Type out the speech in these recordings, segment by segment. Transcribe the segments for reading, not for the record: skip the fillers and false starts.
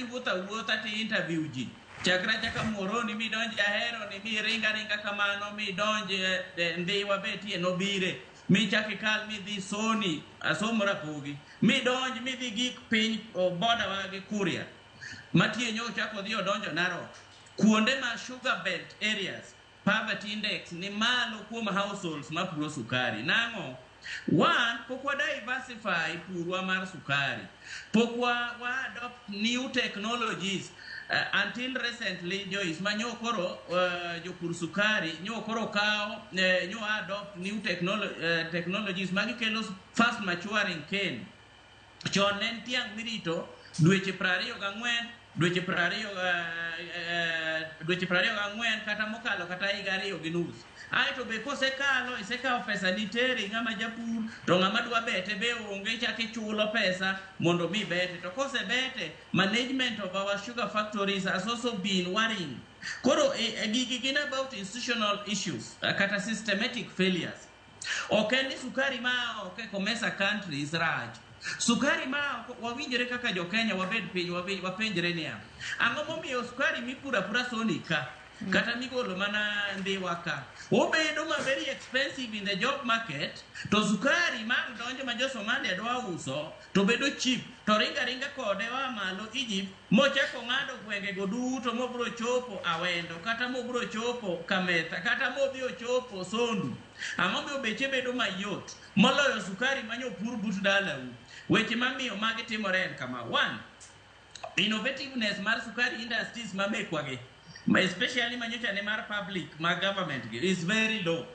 kiwuotho awuotha to interview ji chakra chaka Muhoroni midonj Aheroni miring aringa kamano midonj Ndhiwa betie nobire michak ikal midhi Soni asomo Rapogi midonj midhi gik piny boda wa gi Kuria matie nyo ochako odhi odonjo Narok kuonde ma sugar belt areas poverty index ni malo kuom households mapuro sukari. Nang'o? One, pok wa diversify purwa mar sukari. Pok wa adopt new technologies. Until recently, Joyce, ma nyo koro jopur sukari nyo koro kawo nyo adopt new technologies magikelo fast maturing cane. Chon ne en tiang' mirito dweche 24, dweche 20, dweche 24 kata mokalo kata higa 2.5. Aeto be kosekalo, isekawo pesa niteri ng'ama japur, to ng'ama dwa bete be onge, chak ichulo pesa mondo mi bete. To kosebete, management of our sugar factories has also been worrying. Koro gigi gin about institutional issues, kata systematic failures. Ok en ni sukari ma oko e COMESA countries rach. Sukari ma oko wawinjore kaka jo Kenya wabed piny wapenjre niya, ang'o momiyo sukari mipuro apura Soni ka kata migolo mana Ndhiwa ka obedo ma very expensive in the job market, to sukari ma donjo ma jo Somalia dwa uso to bedo cheap, to ringa ringa kode oa malo Egypt mochako ng'ado gwengego duto mobro chopo Awendo kata mobro chopo Kametha kata modhi ochopo Sondu. Ang'o miyo beche bedo mayot moloyo sukari manyopur but dalau? Weche mamiyo magi timore en kama. One, innovativeness mar sukari industries ma mekwagi, especially manyocha ne mar public ma government gi, is very low.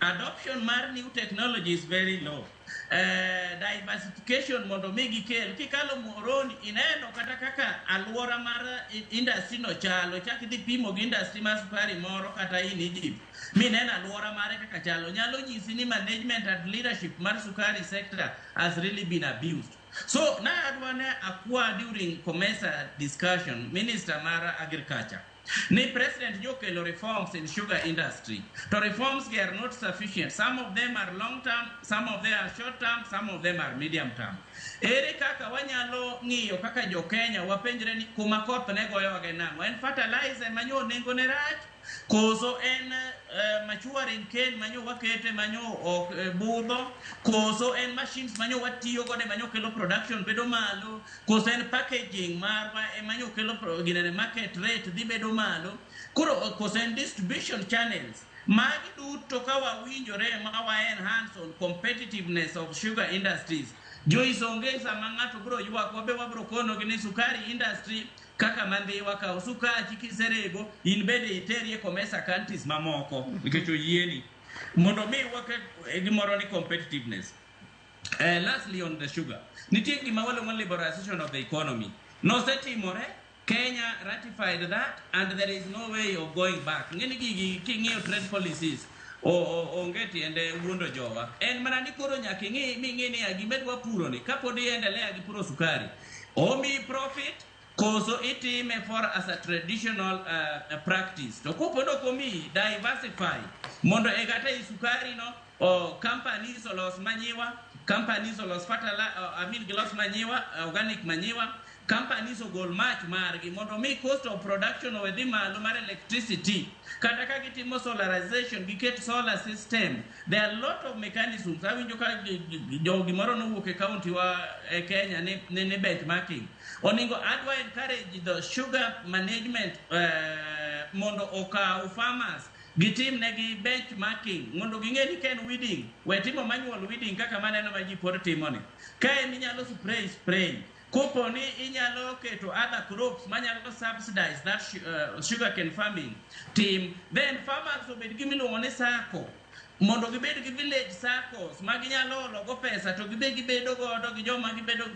Adoption mar new technology is very low. Diversification mondo mi gikel kikalo Muhoroni ineno kata kaka aluora mar industry no chalo, chak idhi pimo gi industry mar sukari moro kata in Egypt mineno aluora mare kaka chalo, nyalo nyisi ni management and leadership mar sukari sector has really been abused. So na adwa ne akwa during COMESA discussion, Minister mar Agriculture, ni President nokelo reforms in sugar industry, to reforms gi are not sufficient. Some of them are long term, some of them are short term, some of them are medium term. Ere kaka wanyalo ng'iyo kaka jo Kenya wapenjre ni kuma koth ne goyowa gi nang'o? En fertilizer manyo nengo ne rach, koso en maturing cane manyo wakete manyo ok budho, koso en machines manyo watiyo godo manyo kelo production bedo malo, koso en packaging marwa emanyo kelo ginene market rate dhi bedo malo, koro koso en distribution channels. Magi duto ka wawinjore ma wa enhance on competitiveness of sugar industries, Joyce, onge sama ng'ato biro ywak. Wabe wabiro konogi ni sukari industry kaka mandhiwa kaw sukachi kiserego in bende iterie COMESA countries mamoko nikech oyieni mondo mi waket gimoro ni competitiveness. Lastly, on the sugar, nitie gima waluongo ni liberalization of the economy. Nosetimore, Kenya ratified that and there is no way of going back. Ng'eni gigi king'iyo trade policies onge tiende wuondo jowa. En mana ni koro nyaka ing'i ming'i niya gima idwa puro ni kapod iendelea gi puro sukari omiyi profit koso itime for as a traditional practice. To kopod ok omiyi, diversify mondo e kata i sukari no o companies olos manyiwa, companies olos fertilizer, I mean gilos manyiwa, organic manyiwa, companies ogol mach margi mondo mi cost of production owe dhi malo mar electricity, kata ka gitimo solarization, giket solar system. There are a lot of mechanisms. Awinjo ka jo gimoro nowuok e county wa e Kenya ni benchmarking oningo. Adwa encourage the sugar management mondo okaw farmers gitim negi benchmarking mondo ging'e ni ka en weeding, we timo manual weeding kaka maneno ma ji pod timo ni. Ka en inyalo spray, spray. Kopo ni inyalo keto other crops manyalo subsidize that sugarcane farming, tim. Then farmers obed gi miluongo ni sacco mondo gibed gi village saccos ma ginyalo olo go pesa to gibe gibedo godo gi joma gibedo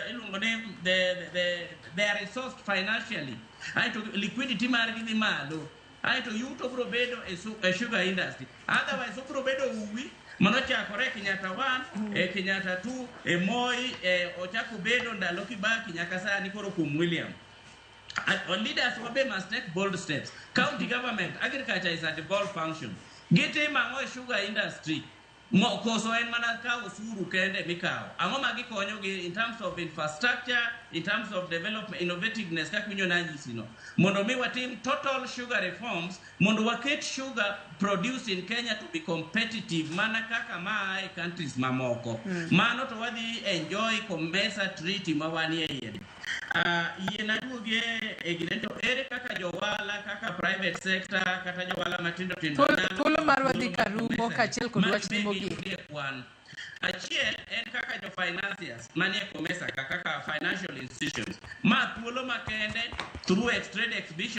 iluongo ni they are resourced financially, aeto liquidity margi dhi malo, aeto yuto biro bedo e sugar industry. Otherwise obiro bedo uwi manochakore e Kenyatta 1, e Kenyatta 2, e Moi, e ochako bedo ndalo Kibaki nyaka sani koro kuom William. Leaders wabe must take bold steps. County government, agriculture is a devolved function. Gitimo ang'o e sugar industry? Mo, koso en mana kawo osuru kende mikawo. Ang'o ma gikonyogi in terms of infrastructure, in terms of development, innovativeness kaka winjo nanyisi no. Mondo mi watim total sugar reforms, mondo waket sugar produced in Kenya to be competitive mana kaka maa e countries mamoko. Mano to wadhi enjoy COMESA treaty ma wanie iye. Yie naduogie e gine to ere kaka jowahala kaka private sector kata jowahala matindo tindo Thuolo- nyalo thuolo marwa dhi thuolo ka mar rumo COMESA kaachiel kod ma wachni gibed mogik. giyudie kwan. Achiel en kaka jo financiers manie COMESA ka kaka financial institutions. Ma thuolo makende through trade exhibition.